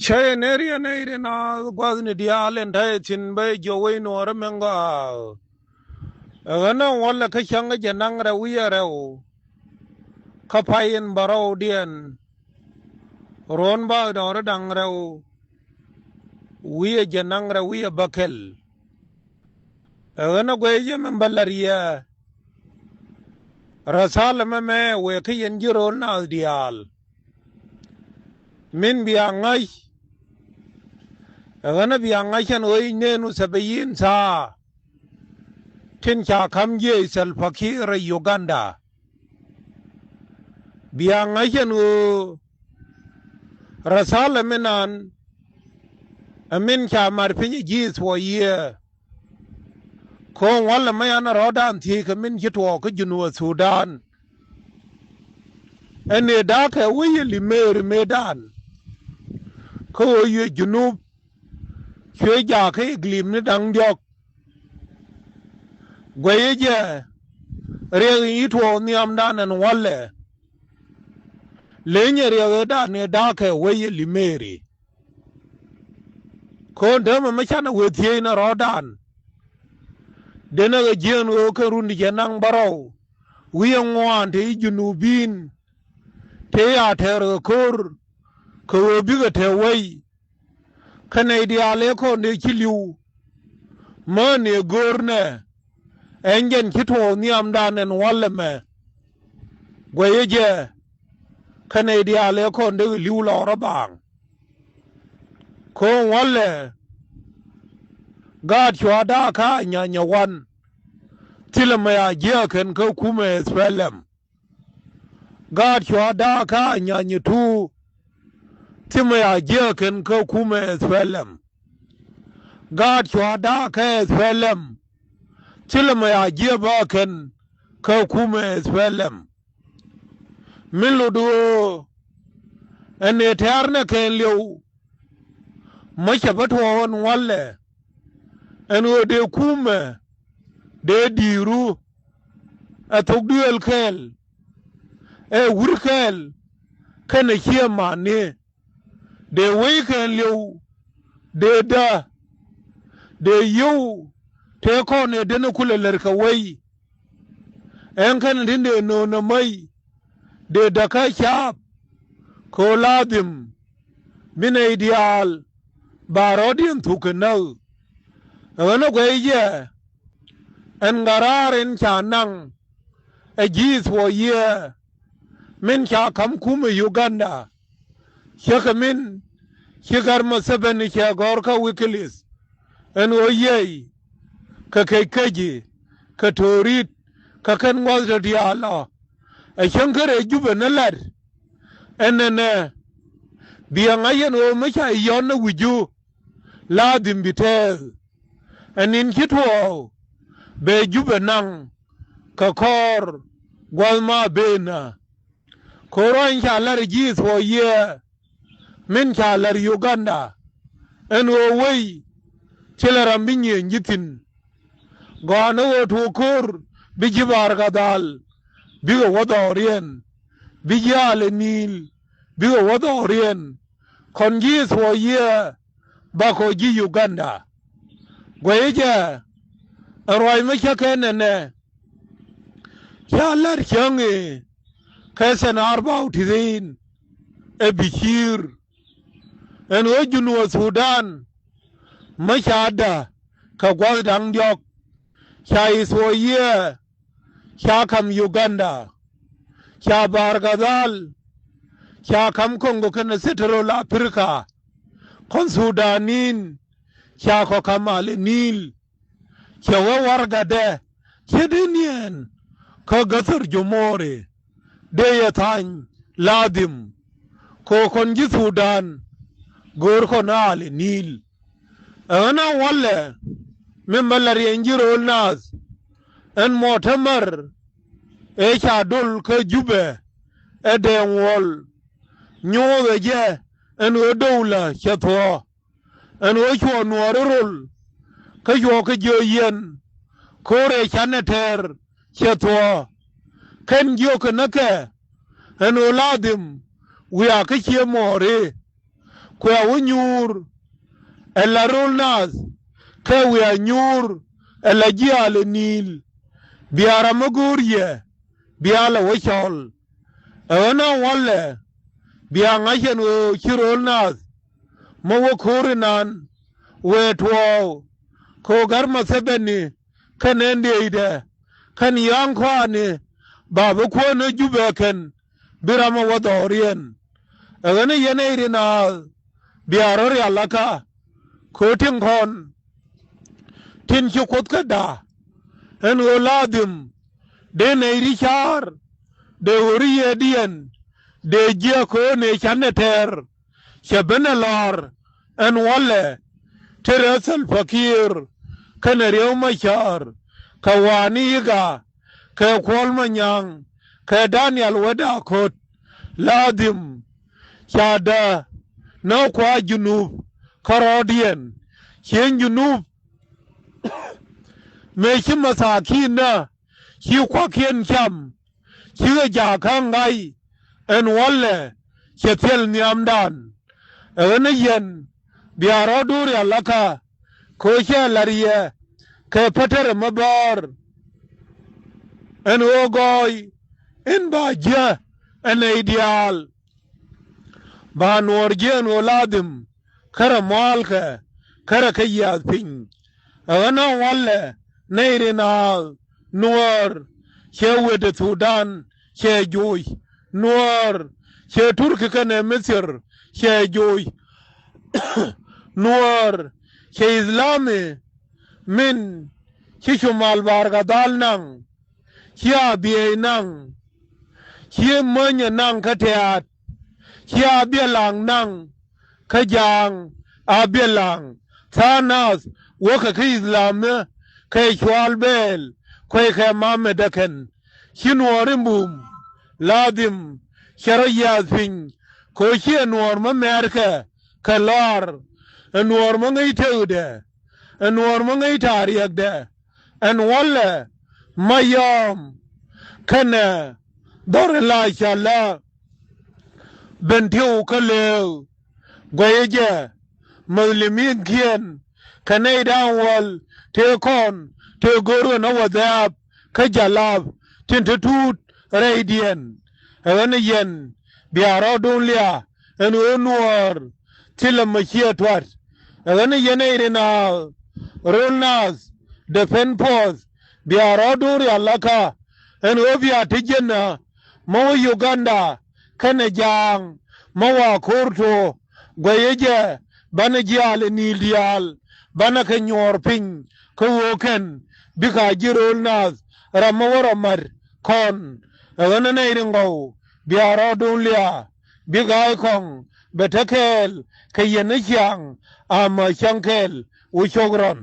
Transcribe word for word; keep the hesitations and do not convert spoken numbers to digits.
Cä yɛ nɛr yɛ nɛy ri naath gua̱thni diaal in ta̱yɛ thi̱n bä jiök wec nuɔɔri min gɔaa. Ɛ ɣän ɛ ŋuɔ̱lɛ kä cäŋ kä jɛ naŋ rɛw wi̱i̱ ɛ rɛw. Kä pay in bärɔwdiɛn ruɔ̱n bak dɔ̱ŋ ri da̱ŋ rɛw wi̱i̱ ɛ jɛ naŋ rɛw wi̱i̱ ɛ bäkɛl. Ɛ ɣän ɛ guɛy jɛ min bä la̱r yɛ. Rɛthalɛ mɛmɛ wëë kä yɛn ji̱ ro̱l naath diaal. Min bia ŋa̱c. Ɛ ɣän ɛ bia ŋa̱c ɛn ɣöö i̱ neen wä thɛpɛ yi̱n thaa. Tin ca ka̱m jiɛc Salva Kiir rɛy Uganda. Bia ŋa̱c ɛn ɣöö rɛthalɛ min an ɛ min ca mat piny ɛ ji̱ Ithuɔyiɛ. Ko̱o̱ŋ walɛ mä yan rɔ̱ɔ̱dan thiec kɛ min ci tuɔɔk kä Junub Thudan. Ɛn ëë da̱a̱kɛ wec yɛ limeeri mëëdan. Kä ɣöö yɛ Junub cuɛ jakä i̱ glimni da̱ŋ diɔ̱k. Guɛyä jɛ riɛk in ci tuɔɔk nhiamdan ɛn walɛ. Lenyɛ riɛk ëëdan ëë da̱a̱kɛ wec yɛ limeeri. Ko̱n täämɛ mi canɛ wëë thiec ni rɔ̱ɔ̱dan. Denɛ kɛ jiɛɛn ɣöö kɛn run ti cɛ naŋ bärɔw wi̱i̱ ɛŋuan te i̱ Junubin. Te i̱ a tɛɛr kɛ ko̱r kɛ ɣöö bikɛ te wei. Kä nɛy diaal ëë kɔn dee ci li̱w. Mäni ɛ go̱o̱r nɛ ɛn jɛn ci tuɔɔk nhiamdan ɛn wal ɛmɛ. Guɛyä jɛ kä nɛy diaal ëë kɔn dee kɛ li̱w lɔɔr ɛ baaŋ. Ko̱o̱ŋ walɛ gaat cua da̱a̱ kä a nyanyɛ wan. Thilɛ mɛ a jiääkɛn kä kumɛ S P L M. Gaat cua da̱a̱ kä a nyanyɛ tuur. Thimɛ a jiääkɛn kä kumɛ S P L M. Gaat cua da̱a̱ kä S P L M. Thilɛ mɛ a jiääbäkɛn kä kumɛ S P L M. Min lot ɣöö ɛn ëë tɛ̈r nɛ kɛn liɛw. Mä cɛ bä tuɔɔk ɛn walɛ ɛn ɣöö dee kumɛ dee di̱i̱ru. Ɛ thok duëël kɛɛl ɛ wur kɛɛl kɛnɛ ciɛ mani. Dee wei kɛn liɛw dee dä dee yio̱w tëë kɔn ëë denɛ kulɛ lär kɛ wei. Ɛn kɛn tin dee no̱o̱n amäi dee däkä caap. Kɛ ɣöö ladhim bi nɛy diaal ba rɔ̱diɛn thuk kɛ näk. Ɛ ɣän ɛ guɛy jɛ ɛn ɣän raar in ca naŋ ɛ ji̱ thuɔɔk yiëë min ca ka̱m kumɛ Uganda. Ciekɛ min ci gär Museveni cɛ gɔ̱r kä Wikileaks ɛn ɣöö yiëë kɛ kec keci kɛ to̱o̱rit kɛ kɛn ŋuɔ̱th tɔ diaal ɔ. Ɛ cäŋ kä rɛy Jubɛ ni la̱t ɛn nɛnɛ. Biɛ ŋa̱c ɛn ɣöö mi ca yɔn ni wi̱cu ladhim bi tɛɛth. Ɛ ni̱n ci tuɔɔk bɛ Jubɛ naŋ kɛ kɔr gua̱th ma benä. Kɛ ɣöö ruac in ca la̱r ji̱ thuɔɔk yiëë min ca la̱r Uganda ɛn ɣöö wei thilɛ ram bi nyiëëny ji̱ thi̱n. Gɔaa ni ɣöö tuɔɔk ko̱r bi ji̱ Baar Ghazal bikɛ wä dhɔriɛn, bi ji̱ Alɛ Ni̱i̱l bikɛ wä dhɔriɛn. Kɔn ji̱ thuɔɔk yiëë bakɔ ji̱ Uganda. Guɛyä jɛ ɛ ruac mi cä kɛ nɛnɛ. Ca la̱r cäŋ i̱ kɛ thin arba u tithin ɛ bi ci̱i̱r. Ɛn ɣöö Junub Thudan mi ca dä kɛ gua̱th da̱ŋ diɔ̱k. Ca i̱ thuɔɔk yiëë ca ka̱m Uganda. Ca Baar Ghazal ca ka̱m Koŋgo kɛnɛ Central Africa. Kɔn Thudaniin ca kɔ ka̱m Alɛ Ni̱i̱l. Cɛ wä warɛgakdɛ cɛ dee niɛɛn kä Gathir Jomori dee yɛ tha̱a̱ny ladhim. Kɛ ɣöö kɔn ji̱ Thudan go̱o̱r kɔn Alɛ Ni̱i̱l. Ɛ ɣän a walɛ min bä la̱r yɛn ji̱ ro̱o̱l naath. Ɛn mɔɔtämär ëë ca dol kä Jubɛ ɛ dee ŋuɔ̱l. Nyothɛ jɛ ɛn ɣöö dowlä cɛ thuɔ̱ɔ̱. Ɛn ɣöö cuɔ nuɔɔri rol kä cuɔ kɛ jiök yɛn ko̱r ëë canɛ tɛɛr cɛ thuɔ̱ɔ̱. Kɛn jiökɛ näkɛ ɛn ɣöö ladhim wiaa kä cië mɔɔri. kuɛ wä nyuur ɛ la rol naath, kɛ wiaa nyuur ɛ la jiaal ɛ niil. Bia ram mi go̱o̱r yɛ bia lɛ wä cɔl. Ɛ ɣän a walɛ bia ŋa̱c ɛn ɣöö ci rol naath mi wä ko̱o̱r inan wëë tuɔɔk. Kɛ ɣöö gär Mɛthɛbɛni kɛnɛ ndieytɛ kɛn ya̱a̱ŋ kɔaani ba bi kuäär ni Jubɛ kɛn bi ram ɛ wä dhɔriɛn. Ɛ ɣän yɛn ɛ ri naath bia rɔ rial aka kɛ ɣöö tin kɔn tin ci Kuoth kä da̱a̱. Ɛn ɣöö la dhim dee nɛy ri ca̱a̱r dee ɣöö ri yɛɛdiɛn dee jiäk kɛ ɣöö nɛy canɛ tɛɛr cɛ ben ɛ lɔ̱r. Ɛn walɛ te rɛy Thɛlpa Kiir kɛnɛ Riek Macar kɛ Wani Iga kɛ Kuɔl Manyaŋ kɛ Daniel Wet Akot. La dhim ca däk nä kua Junub kärɔɔdiɛn. Cieŋ Junub mëë ci mathakiinä ci kuakiɛn cam cikɛ jakä ŋa̱c. Ɛn walɛ cɛ thil nhiamdan. Ɛ ɣän ɛ yɛn bia rɔɔdu rial aka kɛ ɣöö cɛ la̱r yɛ kɛ pätärɛ mi bäär. Ɛn ɣöö gɔɔy in ba jiä ɛ nɛy diaal ba nuɔɔr jiɛn ɣöö la dhim kärɛ mua̱a̱lkɛ kärɛ kä yiath piny. Ɛ ɣän a walɛ nɛy ri naath nuɔɔr cɛ wetdɛ Thudan cɛ joc, nuɔɔr cɛ Turki kɛnɛ Mithir cɛ joc, nuɔɔr cɛ Ithlami min ci Cumal Baar Ɣadhal naŋ, ci Abiɛy naŋ, ci Mänyɛ naŋ kä Tɛ̈t, ci Abiɛlaŋ naŋ kä Ja̱a̱ŋ. Abiɛlaŋ tha̱a̱ŋ nath wäkɛ kä Ithlami kɛ Cual Bɛɛl kueckɛ mamɛt däkɛn. Ci nuɔɔr in bum la dhim cɛ rɔ yiath piny kɛ ɣöö ciɛ nuɔɔr mi mɛ̈ɛ̈rkɛ kɛ lɔaar, ɛ nuɔɔr mi ŋäc tëkdɛ, ɛ nuɔɔr mi ŋäc ta̱riɛkdɛ. Ɛn walɛ Mayɔm kɛnɛ dhɔr in la ca lä Bentiu kä Lëëk guɛyä jɛ. Musliminkiɛn kɛ nɛy da̱ŋ wäl tëë kɔn tëë go̱o̱r ɣän a wä dhɛ̈ɛ̈p kä Jalap tin te tuut rɛydiɛn. Ɛ ɣän ɛ yɛn bia rɔɔdun lia ɛn ɣöö nuɔɔr thilɛ mɛ ciɛ tuat. Ɛ ɣän ɛ yɛn ɛ rin a rol naath depɛn puɔth bia rɔɔdun rial aka ɛn ɣöö bia te jiɛn ɛ mä wä Uganda kɛnɛ Ja̱a̱ŋ mä wa ko̱r tuɔ guɛyä jɛ banɛ jiaal ɛ ni̱i̱l diaal banɛ kɛ nyuɔɔr piny kä ɣöö kɛn bikɛ a ji̱ rööl naath ram mi wä rɔ mat kɔn. Ɛ ɣän ɛ nɛy ri ŋɔw bia rɔɔdun lia bikɛ a i̱ kɔŋ bɛ te kɛɛl kɛ yɛn ni ciaŋ amä cäŋ kɛɛl wä cok rɔn.